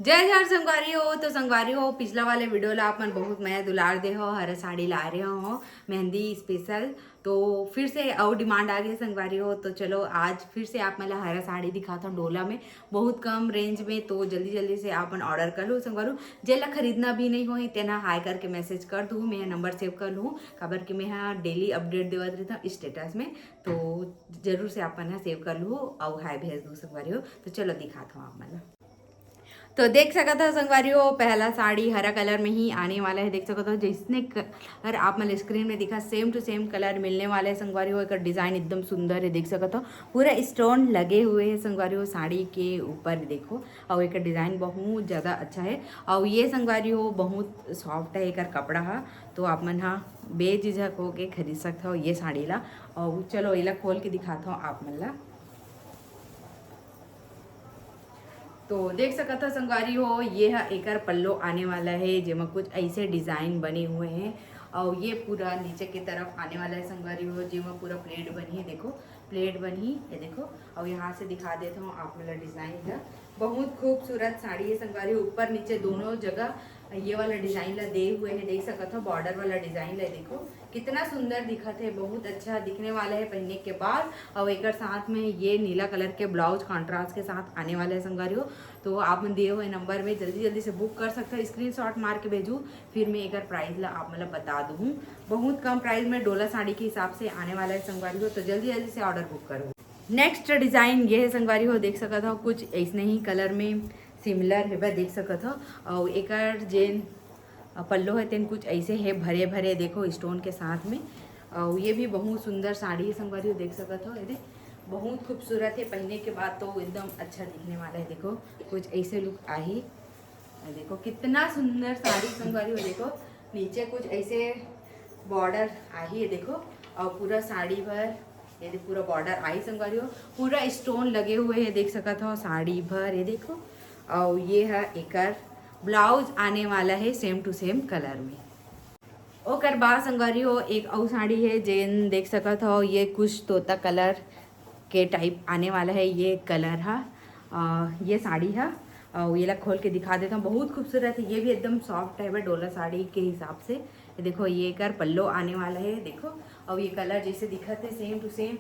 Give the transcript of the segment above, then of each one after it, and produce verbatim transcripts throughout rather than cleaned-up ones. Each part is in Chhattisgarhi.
जय जोहार संगवारी हो। तो संगवारी हो, पिछला वाले वीडियो ला आप मन बहुत मया दुलार दे हो, हरा साड़ी ला रहे हो मेहंदी स्पेशल। तो फिर से अउ डिमांड आ गई संगवारी हो, तो चलो आज फिर से आप मन ला हरा साड़ी दिखाता हूँ डोला में, बहुत कम रेंज में। तो जल्दी जल्दी से आप मन ऑर्डर कर लो संगवारी हो। जेला खरीदना भी नहीं होही तेना हाय करके मैसेज कर दू, मैं नंबर सेव कर लूँ, काबर कि मैं डेली अपडेट देवत रहता हूँ स्टेटस में। तो जरूर से आप मन सेव कर लू अउ हाय भेज दू संगवारी हो। तो चलो दिखाता हूँ आप मन ला। तो देख सकत हो संगवारी हो, पहला साड़ी हरा कलर में ही आने वाला है। देख सकत हो जैसने कलर आप मन स्क्रीन में दिखा, सेम टू सेम कलर मिलने वाला है संगवारी हो। एकर डिजाइन एकदम सुंदर है, देख सकत हो पूरा स्टोन लगे हुए हैं संगवारी हो साड़ी के ऊपर, देखो। और एकर डिजाइन बहुत ज्यादा अच्छा है। और ये संगवारी हो बहुत सॉफ्ट है एकर कपड़ा हा, तो आप मन हा बेझिझक होके खरीद सकत हो ये साड़ी ला। और चलो एला खोल के दिखाता हूँ आप मन ला। तो देख सकत हो संगवारी हो, ये ह एकर पल्लो आने वाला है, जेमा कुछ ऐसे डिजाइन बने हुए हैं। और ये पूरा नीचे की तरफ आने वाला है संगवारी हो, जेमा पूरा प्लेट बनी है, देखो प्लेट बनी है, देखो। और यहाँ से दिखा देता हूँ आप वाला डिजाइन का, बहुत खूबसूरत साड़ी है संगवारी हो। ऊपर नीचे दोनों जगह ये वाला डिजाइन ला दे हुए हैं, देख सकत हो बॉर्डर वाला डिजाइन ला, देखो कितना सुंदर दिखत है, बहुत अच्छा दिखने वाला है पहनने के बाद। और एकर साथ में ये नीला कलर के ब्लाउज कॉन्ट्रास्ट के साथ आने वाला है संगवारी हो। तो आप मन दिए हुए नंबर में जल्दी जल्दी से बुक कर सकते हो, स्क्रीनशॉट मार के भेजू, फिर मैं एकर प्राइस ला आप मतलब बता दूँ। बहुत कम प्राइस में डोला साड़ी के हिसाब से आने वाला है संगवारी हो, तो जल्दी जल्दी से ऑर्डर बुक करो। नेक्स्ट डिजाइन ये है संगवारी हो, देख सकत हो कुछ ऐसने ही कलर में सिमिलर है, देख सकत हो। और एकर जेन पल्लो है तेन कुछ ऐसे है भरे भरे, देखो स्टोन के साथ में। और ये भी बहुत सुंदर साड़ी है संगवारी हो, देख सकत हो। ये दे बहुत खूबसूरत है, पहनने के बाद तो एकदम अच्छा दिखने वाला है। देखो कुछ ऐसे लुक आही। ये देखो कितना सुंदर साड़ी संगवारी हो, देखो नीचे कुछ ऐसे बॉर्डर आही है, देखो। और पूरा साड़ी भर ये दे पूरा बॉर्डर आई संगवारी हो, पूरा स्टोन लगे हुए हैं, देख सकत हो साड़ी भर, ये देखो। और ये है एकर ब्लाउज आने वाला है सेम टू सेम कलर में। ओकर बाद संगवारी हो एक अउ साड़ी है जेन देख सकत हो, ये कुछ तोता कलर के टाइप आने वाला है ये कलर हा। अ, ये साड़ी हा, अ, ये ला खोल के दिखा देता हूँ, बहुत खूबसूरत है। ये भी एकदम सॉफ्ट है डोला साड़ी के हिसाब से। ये देखो ये एकर पल्लो आने वाला है, देखो। और ये कलर जैसे दिखत है सेम टू सेम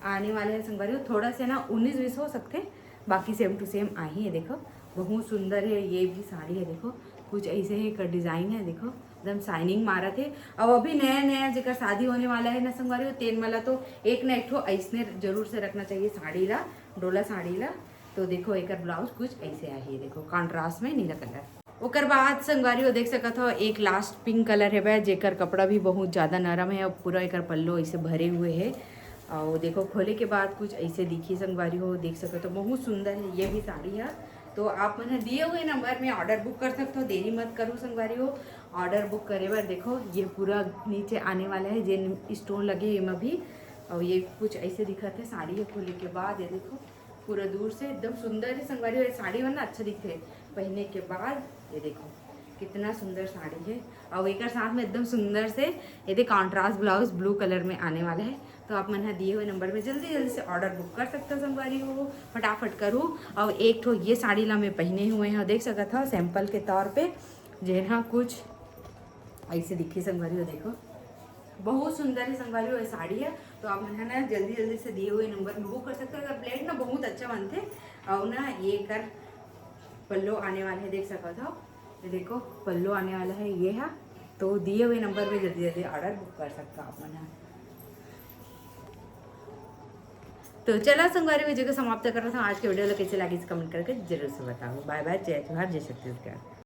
आने वाले हैं संगवारी हो। थोड़ा से ना उन्नीस बीस हो सकते हैं, बाकी सेम टू सेम आही है। देखो बहुत सुंदर है ये भी साड़ी है, देखो कुछ ऐसे ही एकर डिजाइन है, देखो एकदम शाइनिंग मारत है। और अभी नया नया जेकर शादी होने वाला है ना संगवारी हो, तेन वाला तो एक ना एक ठो ऐसने जरूर से रखना चाहिए साड़ी ला, डोला साड़ी ला। तो देखो एकर ब्लाउज कुछ ऐसे आही, देखो कॉन्ट्रास्ट में नीला कलर। ओकर बाद संगवारी हो देख सकत हो एक लास्ट पिंक कलर है, जेकर कपड़ा भी बहुत ज्यादा नरम है और पूरा एकर पल्लो ऐसे भरे हुए है। और देखो खोले के बाद कुछ ऐसे दिखी संगवारी हो, देख सकत हो बहुत सुंदर है ये भी साड़ी है। तो आप मन ह दिए हुए नंबर में ऑर्डर बुक कर सकते हो, देरी मत करो संगवारी हो। ऑर्डर बुक करे बर देखो ये पूरा नीचे आने वाला है, जेन स्टोन लगे एमा भी। और ये कुछ ऐसे दिखत है साड़ी है, खोले के बाद ये देखो पूरा दूर से एकदम सुंदर है संगवारी हो। ये साड़ी मन ना अच्छा दिखते है पहनने के बाद। ये देखो कितना सुंदर साड़ी है। और एकर साथ में एकदम सुंदर से ये दे कॉन्ट्रास्ट ब्लाउज ब्लू कलर में आने वाला है। तो आप मन ह दिए हुए नंबर में जल्दी जल्दी से ऑर्डर बुक कर सकते हो संगवारी हो, फटाफट करो। और एक ठो ये साड़ी ला मैं पहने हुए हैं, देख सकत हो सैंपल के तौर पे, जेन हा कुछ ऐसे दिखी संगवारी हो, देखो बहुत सुंदर है संगवारी हो ये साड़ी है। तो आप मन ह ना जल्दी जल्दी से दिए हुए नंबर में बुक कर सकते हो। एकर प्लेट ना बहुत अच्छा बनथे। और ना ये एकर पल्लो आने वाला है, देख सकत हो, ये देखो पल्लो आने वाला है ये है। तो दिए हुए नंबर में जल्दी जल्दी ऑर्डर बुक कर सकते हो आप मन ह। तो चला संगवारी, वीडियो को समाप्त करत हूँ। आज के वीडियो ला कैसे लागिस कमेंट करके जरूर से बताओ। बाय बाय, जय जोहार, जय छत्तीसगढ़।